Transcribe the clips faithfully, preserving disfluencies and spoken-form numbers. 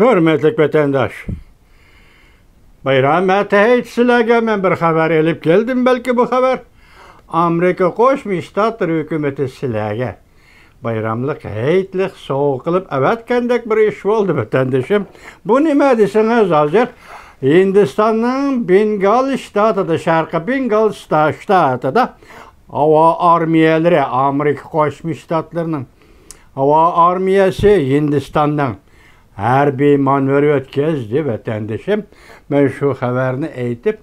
ھۆرمەتلىك ۋەتەنداش، بايرام ئەتەيتى سىلەرگە مەن بىر خەۋەر ئېلىپ كەلدىم. بەلكى بۇ خەۋەر ئامېرىكا قوشما شتاتلىرى ھۆكۈمىتى سىلەرگە بايراملىق، ھېيتلىق سوۋغا قىلىپ ئەۋەتكەندەك بىر ئىش بولدى، ۋەتەندىشىم. بۇ نېمە دېسىڭىز، ھازىر ھىندىستاننىڭ بېنگال شتاتىدا، شەرقىي بېنگال شتا-، شتاتىدا ھاۋا ئارمىيەلىرى، ئامېرىكا قوشما شتاتلىرىنىڭ ھاۋا ئارمىيەسى ھىندىستاننىڭ ھەربىي مانېۋىر ئۆتكۈزدى، ۋەتەندىشىم. مەن شۇ خەۋەرنى ئېيتىپ،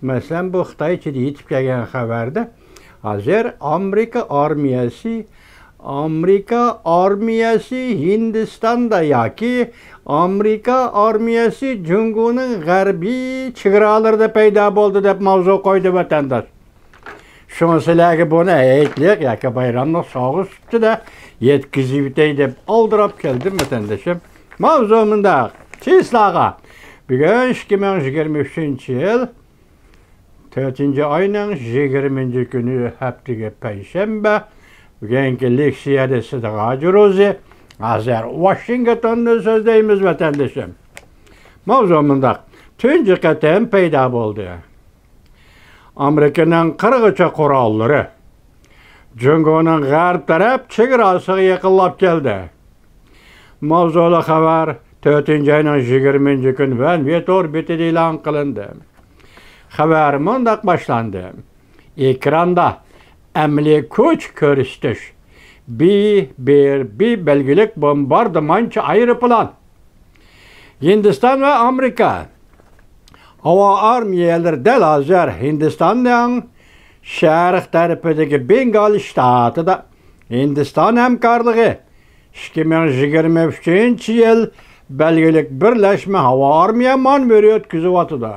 مەسىلەن، بۇ خىتايچىدا يېتىپ كەلگەن خەۋەردە، ھازىر ئامېرىكا ئارمىيەسى، ئامېرىكا ئارمىيەسى ھىندىستاندا ياكى ئامېرىكا ئارمىيەسى جۇڭگونىڭ غەربىي چېگرالىرىدا پەيدا بولدى دەپ ماۋزۇ قويدى، ۋەتەنداش. شۇڭا سىلەرگە بۇنى ھېيتلىق ياكى بايراملىق سوۋغا سۈپىتىدە يەتكۈزۈۋېتەي دەپ ئالدىراپ كەلدىم، ۋەتەندىشىم. ماۋزۇ مۇنداق، چىسلاغا. بۈگۈن ئىككى مىڭ يىگىرمە ئۈچىنچى يىل، تۆتىنچى ئاينىڭ يىگىرمىنچى كۈنى، ھەپتىگە پەيشەنبە. بۈگۈنكى لېكسىيەدە سىدىق ھاجى روزى. ھازىر ۋاشىنگتوندىن سۆزلەيمىز، ۋەتەندىشىم. ماۋزۇ مۇنداق، تۇنجى قېتىم پەيدا بولدى. ئامېرىكىنىڭ قىرغىچە قوراللىرى جۇڭگونىڭ غەرب تەرەپ چېگراسىغا يېقىنلاپ كەلدى. ماۋزۇلۇق خەۋەر تۆتىنچى ئاينىڭ يىگىرمىنچى كۈنى ۋەنۋېت ئوربىتىدا ئېلان قىلىندى. خەۋەر مۇنداق باشلاندى. ئېكراندا ئەمەلىي كۈچ كۆرسىتىش. بى بىر بى بەلگىلىك بومباردىمانچى ئايروپىلان. ھىندىستان ۋە ئامېرىكا ھاۋا ئارمىيەلىرى دەل ھازىر ھىندىستاننىڭ شەرق تەرىپىدىكى بېنگال شتاتىدا ھىندىستان ھەمكارلىقى ئىككى مىڭ يىگىرمە ئۈچىنچى يىل بەلگىلىك بىرلەشمە ھاۋا ئارمىيە مانېۋىرى ئۆتكۈزۈۋاتىدۇ.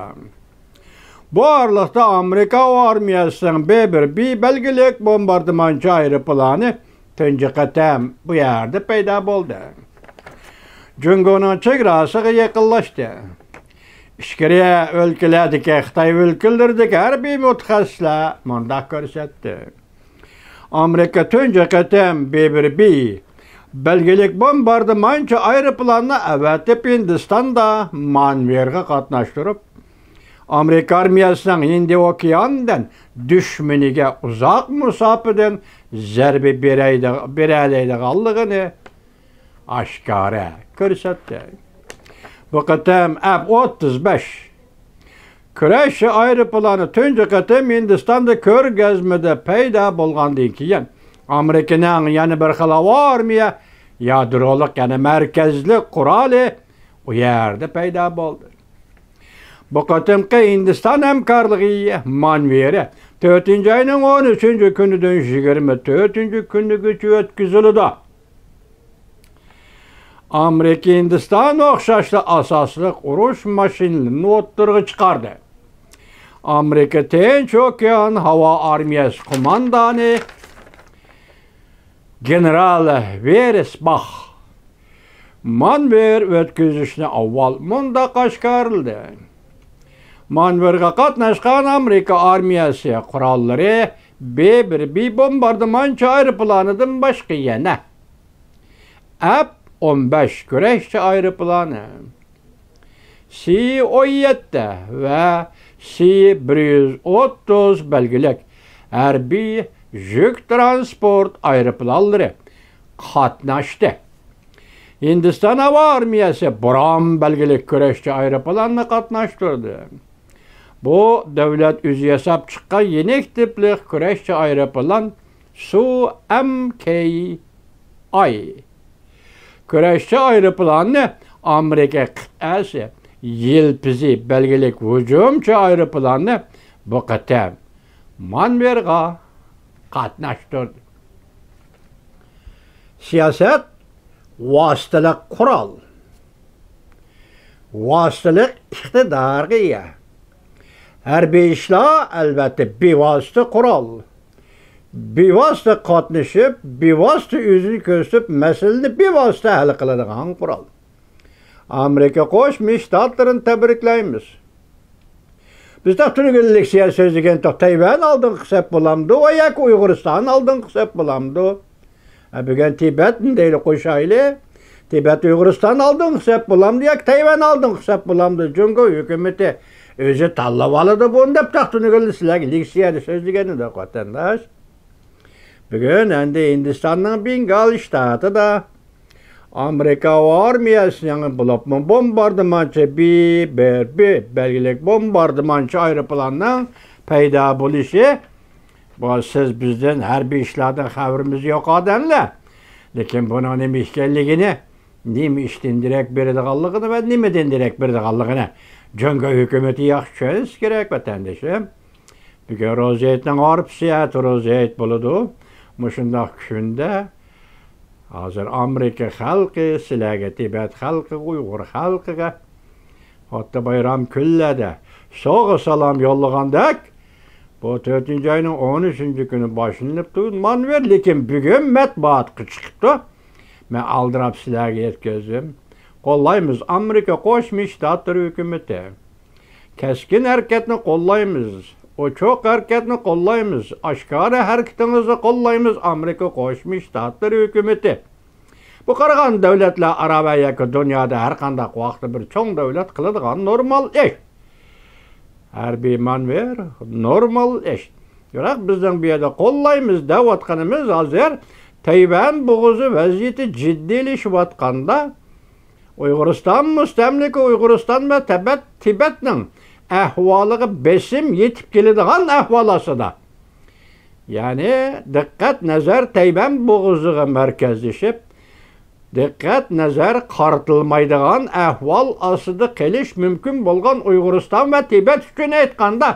بۇ ئارىلىقتا ئامېرىكا ھاۋا ئارمىيەسىنىڭ بى بىر بى بەلگىلىك بومباردىمانچى ئايروپىلانى تۇنجى قېتىم بۇ يەردە پەيدا بولدى. جۇڭگونىڭ چېگراسىغا يېقىنلاشتى. ئىچكىرى ئۆلكىلەردىكى خىتاي ئۆلكىلىرىدىكى ھەربىي مۇتەخەسسىسلەر مۇنداق كۆرسەتتى. ئامېرىكا تۇنجى قېتىم بى بىر بى بەلگىلىك بومباردىمانچى ئايروپىلاننى ئەۋەتىپ، ھىندىستاندا مانېۋىرغا قاتناشتۇرۇپ، ئامېرىكا ئارمىيەسىنىڭ ھىندى ئوكياندىن دۈشمىنىگە ئۇزاق مۇساپىدىن زەربە بېرەيدىغ-، بېرەلەيدىغانلىقىنى ئاشكارا كۆرسەتتى. بۇ قېتىم ئەپ ئوتتۇز بەش كۈرەشچى ئايروپىلانى تۇنجى قېتىم ھىندىستاندا كۆرگەزمىدە پەيدا بولغاندىن كېيىن، ئامېرىكىنىڭ يەنە بىر خىل ھاۋا ئارمىيە يادرولۇق، يەنى مەركەزلىك قورالى ئۇ يەردە پەيدا بولدى. بۇ قېتىمقى ھىندىستان ھەمكارلىقى مانېۋىرى تۆتىنچى ئاينىڭ ئون ئۈچىنچى كۈنىدىن يىگىرمە تۆتىنچى كۈنىگىچە ئۆتكۈزۈلىدۇ. ئامېرىكا ھىندىستان ئوخشاشلا ئاساسلىق ئۇرۇش ماشىنىلىرىنى ئوتتۇرىغا چىقاردى. ئامېرىكا تىنچ ئوكيان ھاۋا ئارمىيەسى قوماندانى گېنېرال ۋېرسباخ مانېۋىر ئۆتكۈزۈشنى ئاۋۋال مۇنداق ئاشكارىلىدى. مانېۋىرغا قاتناشقان ئامېرىكا ئارمىيەسى قوراللىرى بى بىر بى بومباردىمانچى ئايروپىلانىدىن باشقا يەنە ئەپ ئون بەش كۈرەشچى ئايروپىلانى، سى ئون يەتتە ۋە سى بىر يۈز ئوتتۇز بەلگىلىك ھەربىي يۈك تىرانسپورت ئايروپىلانلىرى قاتناشتى. ھىندىستان ھاۋا ئارمىيەسى برام بەلگىلىك كۈرەشچى ئايروپىلاننى قاتناشتۇردى. بۇ دۆلەت ئۆزى ياساپ چىققان يېنىك تىپلىق كۈرەشچى ئايروپىلان سۇ ئەم كېي ئاي. كۈرەشچى ئايروپىلاننى ئامېرىكا قىتئەسى يىلپىزى بەلگىلىك ھۇجۇمچى ئايروپىلاننى بۇ قېتىم مانېۋىرغا قاتناشتۇردى. سىياسەت ۋاسىتىلىك قورال. ۋاسىتىلىك ئىقتىدارغا ئىگە. ھەربىي ئىشلار، ئەلۋەتتە، بىۋاسىتە قورال. بىۋاسىتە قاتنىشىپ، بىۋاسىتە ئۆزىنى كۆرسىتىپ، مەسىلىنى بىۋاسىتە ھەل قىلىدىغان قورال. ئامېرىكا قوشما شتاتلىرىنى تەبرىكلەيمىز. بىز تەختىنىڭ لېكسىيە سۆزلىگەن تەيۋەن ئالدىنقى سەپ بولامدۇ ۋە ياكى ئۇيغۇرىستان ئالدىنقى سەپ بولامدۇ؟ ھە، بۈگۈن تىبەتنى دەيلى قوشايلى. تىبەت ئۇيغۇرىستان ئالدىنقى سەپ بولامدۇ ياكى تەيۋەن ئالدىنقى سەپ بولامدۇ؟ جۇڭگو ھۆكۈمىتى ئۆزى تاللاۋالىدۇ بۇنى دەپ تاختىنى سىلەرگە لېكسىيەدە سۆزلىگەن ئىدۇق، ۋەتەنداش. بۈگۈن ئەمدى ھىندىستاننىڭ بېنگال شتاتىدا ئامېرىكا ھاۋا ئارمىيەسىنىڭ، بولۇپمۇ بومباردىمانچى بى بىر بى بەلگىلىك بومباردىمانچى ئايروپىلاننىڭ پەيدا بولۇشى، بۇ سىز بىزدىن ھەربىي ئىشلاردىن خەۋىرىمىز يوق ئادەملەر. لېكىن بۇنىڭ نېمە ئىكەنلىكىنى، نېمە ئىشتىن دېرەك بېرىدىغانلىقىنى ۋە نېمىدىن دېرەك بېرىدىغانلىقىنى جۇڭگو ھۆكۈمىتى ياخشى چۈشىنىشى كېرەك، ۋەتەندىشىم. بۈگۈن روزى ھېيتنىڭ ئارپىسى، ئەتە روزى ھېيت بولىدۇ. مۇشۇنداق كۈندە ھازىر ئامېرىكا خەلقى سىلەرگە، تىبەت خەلقىگە، ئۇيغۇر خەلقىگە، ھەتتا بايرام كۈنلەردە سوۋغا سالام يوللىغاندەك، بۇ تۆتىنچى ئاينىڭ ئون ئۈچىنچى كۈنى باشلىنىپتۇ مانېۋىر، لېكىن بۈگۈن مەتبۇئاتقا چىقىپتۇ. مەن ئالدىراپ سىلەرگە يەتكۈزدۈم. قوللايمىز ئامېرىكا قوشما شتاتلىرى ھۆكۈمىتى. كەسكىن ھەرىكەتنى قوللايمىز. ئوچۇق ھەرىكەتنى قوللايمىز. ئاشكارا ھەرىكىتىڭىزنى قوللايمىز، ئامېرىكا قوشما شتاتلىرى ھۆكۈمىتى. بۇ قارىغان دۆلەتلەر ئارا ۋە ياكى دۇنيادا ھەر قانداق ۋاقىتتا بىر چوڭ دۆلەت قىلىدىغان نورمال ئىش. ھەربىي مانېۋىر نورمال ئىش. بىراق بىزنىڭ بۇ يەردە قوللايمىز دەۋاتقىنىمىز ھازىر تەيۋەن بوغۇزى ۋەزىيىتى جىددىيلىشىۋاتقاندا، ئۇيغۇرىستان، مۇستەملىكە ئۇيغۇرىستان ۋە تەبەت-، تىبەتنىڭ ئەھۋالىغا بېسىم يېتىپ كېلىدىغان ئەھۋال ئاستىدا، يەنى دىققەت نەزەر تەيۋەن بوغۇزىغا مەركەزلىشىپ، دىققەت نەزەر قارىتىلمايدىغان ئەھۋال ئاستىدا قېلىش مۇمكىن بولغان ئۇيغۇرىستان ۋە تىبەت ئۈچۈن ئېيتقاندا،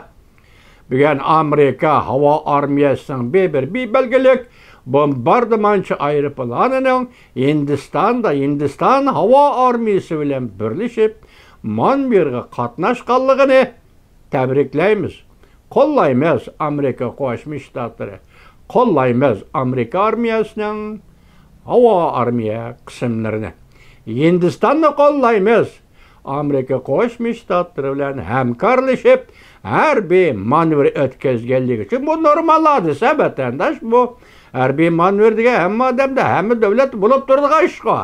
بۈگۈن ئامېرىكا ھاۋا ئارمىيەسىنىڭ بى بىر بى بەلگىلىك بومباردىمانچى ئايروپىلانىنىڭ ھىندىستاندا ھىندىستان ھاۋا ئارمىيەسى بىلەن بىرلىشىپ مانېۋىرغا قاتناشقانلىقىنى تەبرىكلەيمىز، قوللايمىز ئامېرىكا قوشما شتاتلىرى، قوللايمىز ئامېرىكا ئارمىيەسىنىڭ ھاۋا ئارمىيە قىسىملىرىنى، ھىندىستاننى قوللايمىز. ئامېرىكا قوشما شتاتلىرى بىلەن ھەمكارلىشىپ ھەربىي مانېۋىر ئۆتكۈزگەنلىكى ئۈچۈن بۇ نورمال ھادىسە، ۋەتەنداش. بۇ ھەربىي مانېۋىر دېگەن ھەممە ئادەمدە، ھەممە دۆلەتتە بولۇپ تۇرىدىغان ئىشقۇ.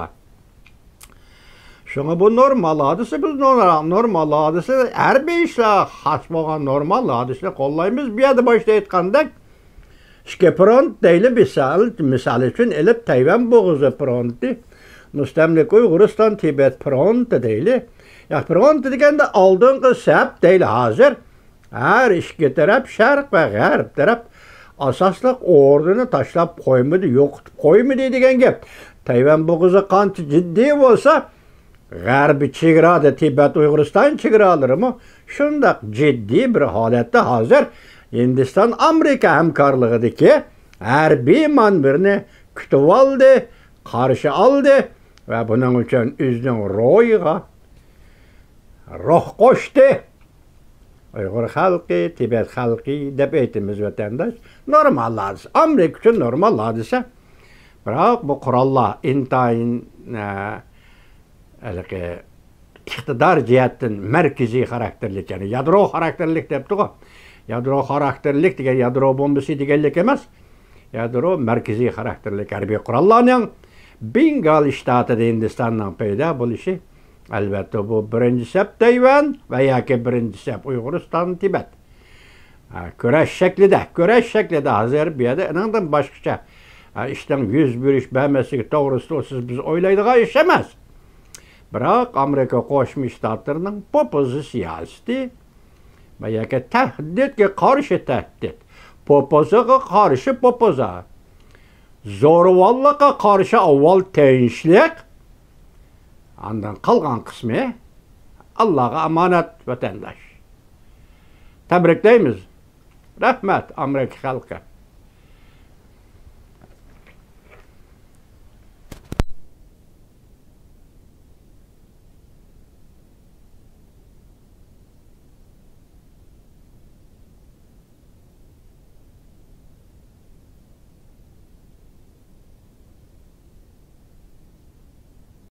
شۇڭا بۇ نورمال ھادىسە، بىز نور-، نورمال ھادىسە، ھەربىي ئىشلارغا خاس بولغان نورمال ھادىسىنى قوللايمىز. بۇ يەردە باشتا ئېيتقاندەك، ئىككى فرونت دەيلى، مىسال، مىسال ئۈچۈن ئېلىپ، تەيۋەن بوغۇزى فرونتى، مۇستەملىكە ئۇيغۇرىستان تىبەت فرونتى دەيلى. يا، فرونت دېگەندە ئالدىنقى سەپ دەيلى ھازىر. ھەر ئىككى تەرەپ، شەرق ۋە غەرب تەرەپ ئاساسلىق ئورنىنى تاشلاپ قويمىدى، يوقىتىپ قويمىدى دېگەن گەپ. تەيۋەن بوغۇزى قانچە جىددىي بولسا، غەربىي چېگرادا تىبەت ئۇيغۇرىستان چېگرالىرىمۇ شۇنداق جىددىي بىر ھالەتتە ھازىر. ھىندىستان ئامېرىكا ھەمكارلىقىدىكى ھەربىي مانېۋىرنى كۈتۈۋالدى، قارشى ئالدى ۋە بۇنىڭ ئۈچۈن ئۆزىنىڭ روھىغا روھ قوشتى. ئۇيغۇر خەلقى، تىبەت خەلقى دەپ ئېيتىمىز، ۋەتەنداش. نورمال ھادىسە. ئامېرىكا ئۈچۈن نورمال ھادىسە. بىراق بۇ قوراللار ئىنتايىن، ئە، ھېلىقى ئىقتىدار جەھەتتىن مەركىزىي خاراكتېرلىك، يەنى يادرو خاراكتېرلىك دەپتىغۇ. يادرو خاراكتېرلىك دېگەن يادرو بومبىسى دېگەنلىك ئەمەس. يادرو مەركىزىي خاراكتېرلىك ھەربىي قوراللارنىڭ بېنگال شتاتىدا ھىندىستاننىڭ پەيدا بولۇشى، ئەلۋەتتە، بۇ بىرىنچى سەپ تەيۋەن ۋە ياكى بىرىنچى سەپ ئۇيغۇرىستان، تىبەت. ھە، كۈرەش شەكلىدە، كۈرەش شەكلىدە ھازىر بۇ يەردە ئېنىڭدىن باشقىچە، ھە، ئىشنىڭ يۈز بېرىش بەرمەسلىكى توغرىسىدا سىز بىز ئويلايدىغان ئىش ئەمەس. بىراق ئامېرىكا قوشما شتاتلىرىنىڭ پوپوزا سىياسىتى، بۇ يەرگە تەھدىتكە قارشى تەھدىت، پوپوزىغا قارشى پوپوزا، زورىۋاللىققا قارشى ئاۋۋال تىنچلىق، ئاندىن قالغان قىسمى ئاللاغا ئامانەت، ۋەتەنداش. تەبرىكلەيمىز. رەھمەت، ئامېرىكا خەلقى.